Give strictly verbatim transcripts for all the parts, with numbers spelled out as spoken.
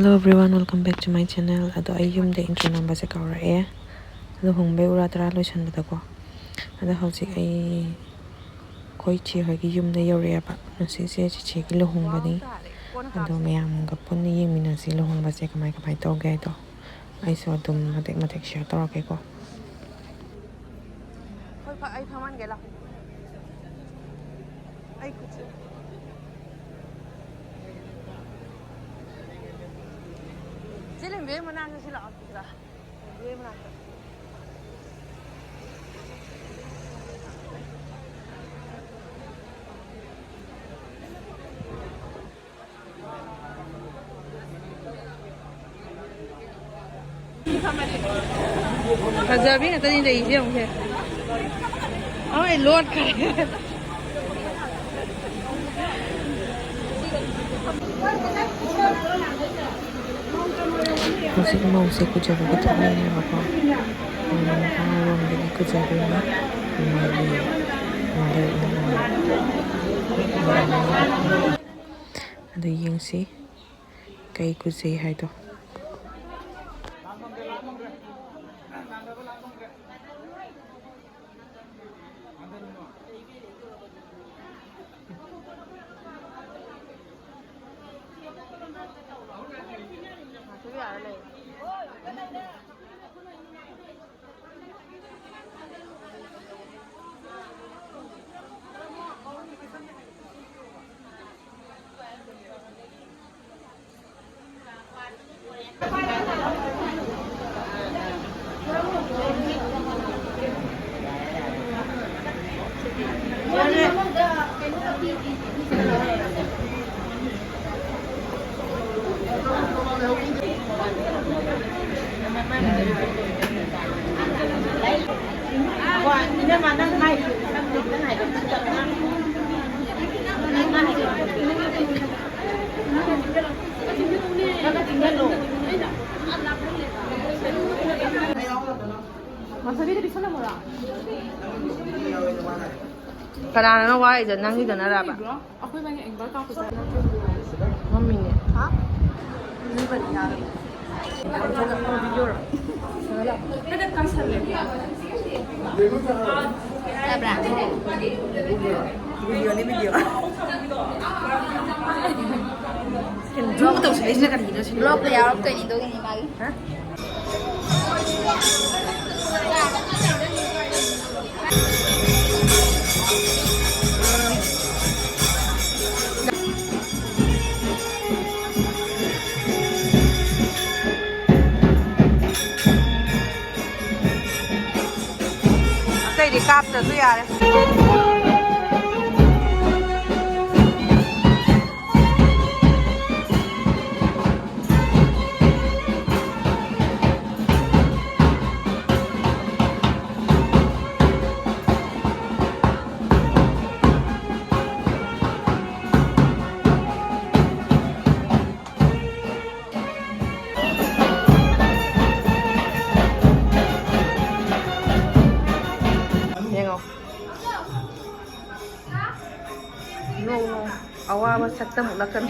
Hello everyone, welcome back to my channel. ꯑꯗꯣ ꯑꯩ ꯌꯨꯝꯗ intro ꯅꯝꯕꯁꯦ ꯀꯥꯎꯔꯛꯑꯦ, ꯂꯨꯍꯣꯡꯕꯩ ꯎꯔꯥ ꯇꯔꯥ ꯂꯣꯏꯁꯟꯕꯗꯀꯣ꯫ ꯑꯗꯣ ꯍꯧꯖꯤꯛ ꯑꯩ ꯑꯩꯈꯣꯏ ꯆꯦ ꯍꯣꯏꯒꯤ ꯌꯨꯝꯗ ꯌꯧꯔꯛꯑꯦꯕ꯫ ꯉꯁꯤꯁꯦ ꯆꯤꯆꯦꯒꯤ ꯂꯨꯍꯣꯡꯕꯅꯤ꯫ ꯑꯗꯣ ꯃꯌꯥꯝꯒ ꯄꯨꯟꯅ ꯌꯦꯡꯃꯤꯟꯅꯁꯤ ꯂꯨꯍꯣꯡꯕꯁꯦ ꯀꯃꯥꯏ ꯀꯃꯥꯏ ꯇꯧꯒꯦ ꯍꯥꯏꯗꯣ꯫ ꯑꯩꯁꯨ ꯑꯗꯨꯝ ꯃꯇꯦꯛ ꯃꯇꯦꯛ share ꯇꯧꯔꯛꯀꯦꯀꯣ꯫ ꯍꯣꯏ, ꯐ-, ꯑꯩ ꯐꯝꯍꯟꯒꯦ ꯂꯥꯎ꯫ ꯑꯩ ꯈꯨꯠꯁꯦ꯫ ꯆꯦ ꯂꯦꯝꯕꯤ ꯍꯣꯏ ꯃꯅꯥꯛꯇ ꯁꯤ ꯂꯥꯛꯑꯣ, ꯁꯤꯗ꯫ ꯂꯦꯝꯕꯤ ꯍꯣꯏ ꯃꯅꯥꯛꯇ꯫ ꯐꯖꯕꯤ ꯉꯥꯛꯇꯅꯤ ꯂꯩꯔꯤꯁꯦ, ꯌꯦꯡꯉꯨꯁꯦ꯫ ꯑꯃ ꯂꯣꯠꯈ꯭ꯔꯦ꯫ ꯍꯧꯖꯤꯛ ꯃꯧꯁꯦ ꯀꯨꯖꯕꯒꯤ ꯊꯣꯛꯂꯛꯑꯦꯕꯀꯣ꯫ ꯎꯝ, ꯅꯨꯄꯥꯔꯣꯝꯗꯒꯤ ꯀꯨꯖꯗꯣꯏꯅꯤ꯫ ꯃꯥꯒꯤ ꯃꯥꯗꯔ ꯏꯟ ꯂꯣꯅ꯫ ꯑꯗꯨ ꯌꯦꯡꯁꯤ ꯀꯩ ꯀꯨꯖꯩ ꯍꯥꯏꯗꯣ꯫ ꯀꯅꯥꯅꯣ ꯋꯥꯔꯤꯗꯣ? ꯅꯪꯒꯤꯗꯨꯅꯔꯕ? ꯑꯩꯈꯣꯏ ꯏꯕꯥꯅꯤ ꯑꯦꯡꯒꯜ ꯀꯥꯞꯄꯁꯦ꯫ ꯃꯝꯃꯤꯅꯦ꯫ ꯍꯥ? ꯇꯥꯕ꯭ꯔꯥ? ꯚꯤꯗꯤꯑꯣꯅꯦ, ꯚꯤꯗꯤꯑꯣ꯫ ꯀꯩꯅꯣ zoom ꯇꯧꯁꯤꯜꯂꯛꯏꯁꯤꯅ ꯀꯔꯤꯒꯤꯅꯣ ꯁꯤꯅꯤ? ꯕ꯭ꯂꯣꯛꯇ ꯌꯥꯎꯔꯛꯇꯣꯏꯅꯤ, ꯑꯗꯨꯒꯤꯅꯤ ꯃꯥꯒꯤ꯫ ꯍꯥ? ꯑꯇꯩꯗꯤ ꯀꯥꯞꯇ꯭ꯔꯁꯨ ꯌꯥꯔꯦ꯫ ꯌꯦꯡꯉꯣ꯫ ꯅꯣꯡ, ꯅꯣꯡ꯫ ꯑꯋꯥꯕ ꯁꯛꯇꯝ ꯎꯠꯂꯛꯀꯅꯨ꯫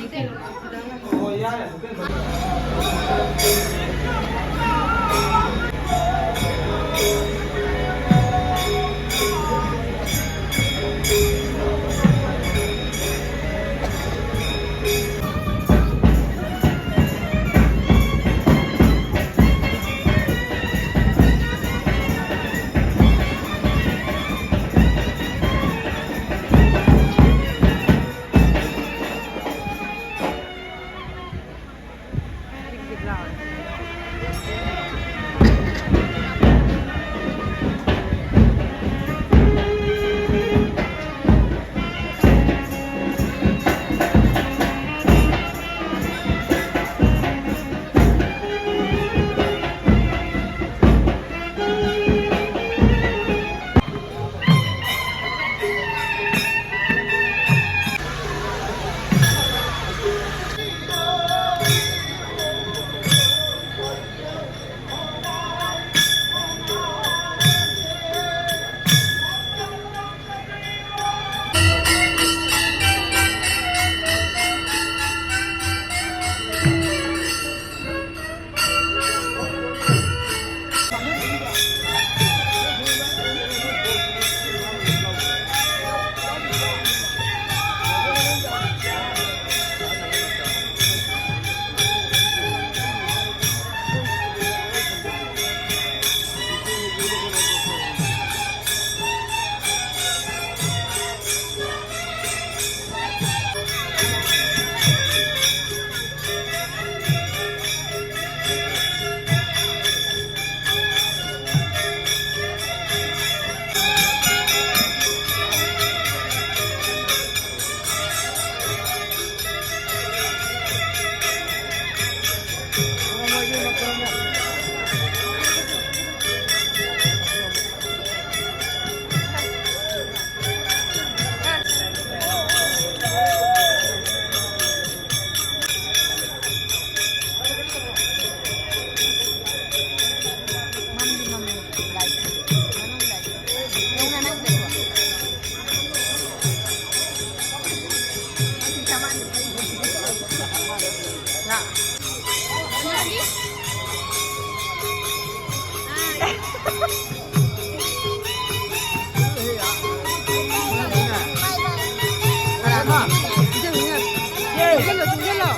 ꯆꯪꯁꯤꯜꯂꯣ, ꯆꯪꯁꯤꯜꯂꯣ꯫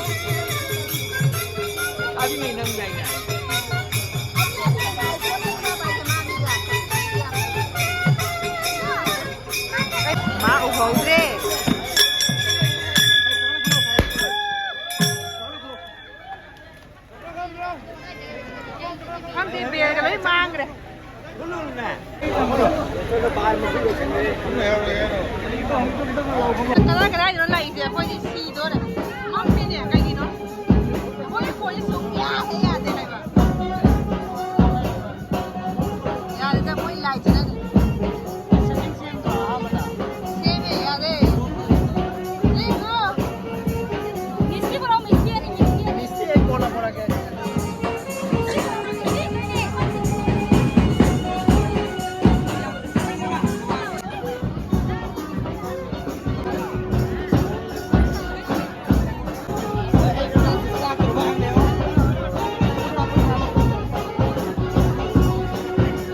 ꯃꯥ ꯎꯍꯧꯗ꯭ꯔꯦ꯫ ꯈꯪꯗꯦ, ꯕꯦꯜꯒ ꯂꯣꯏ ꯃꯥꯡꯈ꯭ꯔꯦ꯫ ꯀꯗꯥꯏ ꯀꯗꯥꯏꯗꯅꯣ ꯂꯥꯛꯏꯁꯦ? ꯑꯩꯈꯣꯏꯗꯤ ꯁꯤꯗꯣꯔꯦ꯫ ꯃꯝꯃꯤꯅꯦ, ꯀꯩꯒꯤꯅꯣ? ꯑꯩꯈꯣꯏꯒꯤ ꯐꯣꯟꯁꯦ ꯁꯨꯡꯌꯥ ꯍꯦꯛ ꯌꯥꯗꯦ ꯍꯥꯏꯕ꯫ ꯌꯥꯔꯦꯗ, ꯃꯣꯏ ꯂꯥꯏꯠꯁꯤꯅꯅꯦ꯫ ꯁꯦꯝꯃꯦ, ꯌꯥꯔꯦ꯫ ꯂꯦꯡꯉꯣ꯫ ꯃꯤꯁꯇꯤ ꯄꯨꯔꯛꯑꯣ, ꯃꯤꯁꯇꯤ ꯑꯅꯤ, ꯃꯤꯁꯇꯤ ꯑꯅꯤ꯫ ꯃꯤꯁꯇꯤ ꯑꯩ ꯀꯣꯟꯅ ꯄꯨꯔꯛꯀꯦ꯫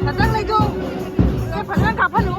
ꯉꯥꯛꯇꯪ ꯂꯩꯊꯣꯛ꯫ ꯁꯦ, ꯐꯖꯅ ꯀꯥꯞꯍꯜꯂꯨ꯫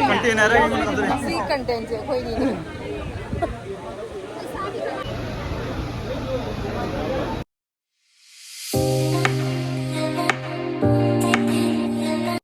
Container ꯑꯩꯉꯣꯟꯗ ꯊꯝꯖꯤꯜꯂꯛꯑꯦ꯫ ꯁꯤ contentꯁꯦ ꯑꯩꯈꯣꯏꯒꯤ꯫